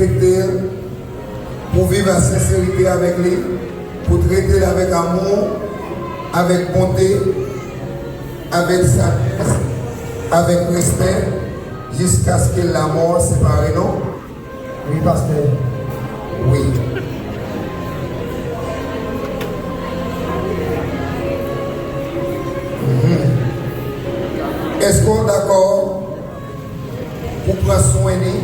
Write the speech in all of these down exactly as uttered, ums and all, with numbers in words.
respekte l, pou viv a senserite avèk li, pou trete l avèk amou, avèk bonte, avèk sajès, avèk respè, jiskaske lamò separe nou? Wi, pastè. Wi. Mhm. Èske w dakò pou pran swen li,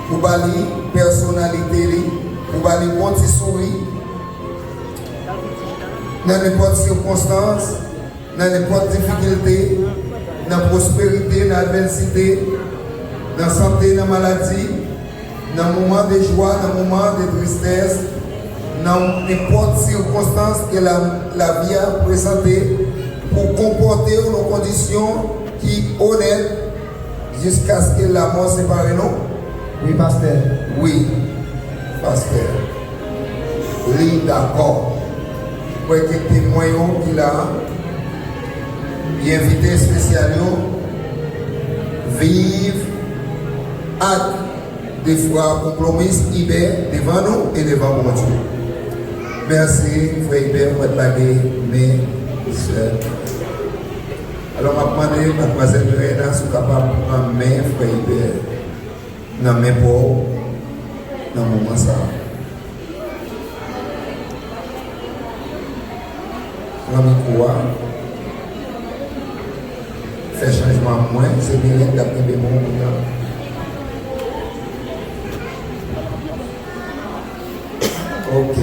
pou ba li pèsonalite li, pou ba li bon ti souri nan nenpòt sikonstans, nan nenpòt difikilte, nan pwosperite, nan advèsite, nan sante, nan maladi, nan moman de jwa, nan moman de tristès, nan nenpòt sikonstans ke la, lavi a prezante, pou konpòte w nan kondisyon ki onèt, jiskaske lamò separe nou? Wi, pastè. Wi, pastè. Li dakò. Mwen kwè ke temwen yo ki la a, e envite espesyal yo, viv ak defwa konpwomis Ibè devan nou e devan Bondye. Mèsi, frè Ibè, mwen lage men sè. Alò, m ap mande madmwazèl Mirena si w kapab pran men frè Ibè nan men pa w nan moman sa a. Pran mikwo a. Fè chanjman mwen, se Mirena k ap kenbe men w kounye a. Ok.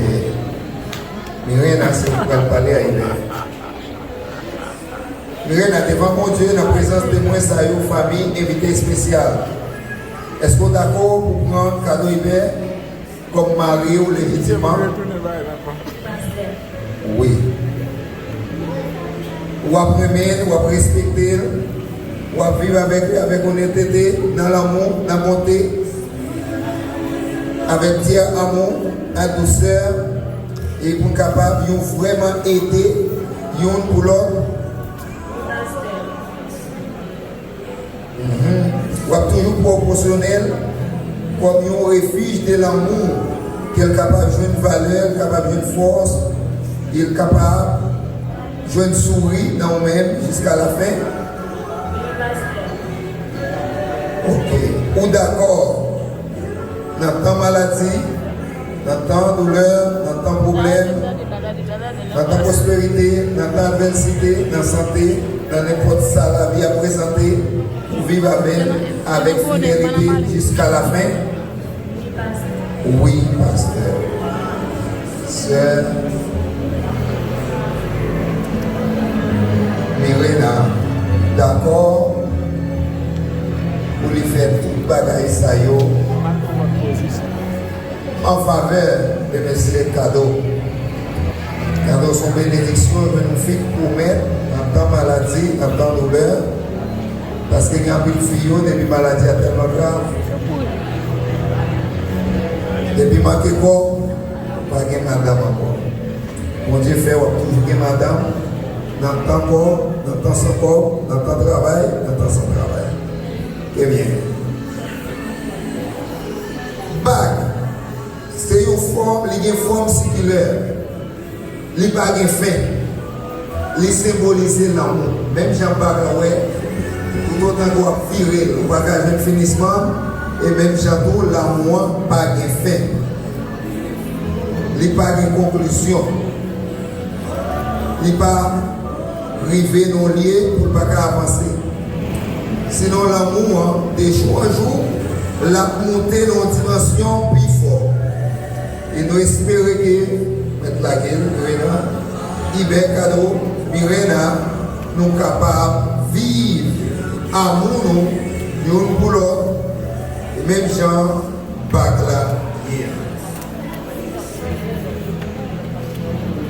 Mirena, se ou k pral pale a Ibè. Mirena, devan Bondye, nan prezans temwen sa yo, fanmi, envite espesyal, èske w dakò pou pran kado Ibè kòm mari w lejitimman? Wi. W ap renmen l, w ap respekte l, w ap viv avèk li avèk onètete, nan lanmou, nan bonte, avèk tyè amou, ak dousè, e pou n kapab youn vrèman ede youn pou lòt. Mhm. W ap toujou pwopòsyonèl kòm yon refij de lanmou, ke l kapab jwenn valè, l kapab jwenn fòs, e l kapab jwenn souri nan ou menm jiska lafen. Ok. Ou dakò nan tan maladi, nan tan doulè, nan tan pwoblèm, nan tan pwosperite, nan tan advèsite, nan sante, nan nenpòt sa lavi a prezante, pou viv avè l avèk fidelite jiska lafen? Wi, pastè. Sè Mirena dakò pou li fè tout bagay sa yo an favè de mesye Kado. Kado se yon benediksyon, yon fig pwomèt nan tan maladi, nan tan doulè. Paske gen anpil fi yo, depi maladi a tèlman grav, depi manke kòb, pa gen madanm ankò. Bondye fè w ap toujou gen madanm, nan tan kòb, nan tan san kòb, nan tan travay, nan tan san travay. Ebyen, bag, se yon fòm, li gen fòm sikilè. Li pa gen fen. Li senbolize lanmou. Menm jan bag la, w wè, toutotan ke w ap vire l, ou pa ka jwenn finisman, e menm jan tou, lanmou an pa gen fen. Li pa gen konklizyon. Li pa rive nan yon lye pou l pa ka avanse. Sinon, lanmou an, de jou an jou, l ap moute nan yon dimansyon pi fò. E nou espere ke, mèt lage l, Mirena, Ibè Kado, Mirena, nou kapab viv amou nou youn pou lòt, menm jan bag la ye a.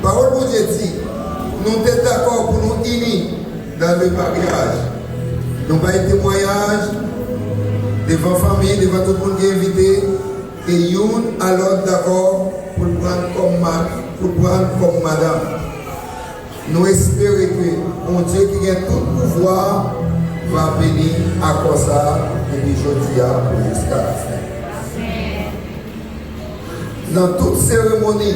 Pawòl Bondye di, nou te dakò pou nou ini dans le mariage. Nou bay temwayaj devan fanmi, devan tout moun ki envite, e youn a lòt dakò pou l pran kòm ma-, pou l pran kòm madanm. Nou espere ke Bondye ki gen tout pouvwa Va beni akò sa a depi jodi a pou jiska lafen. Nan tout seremoni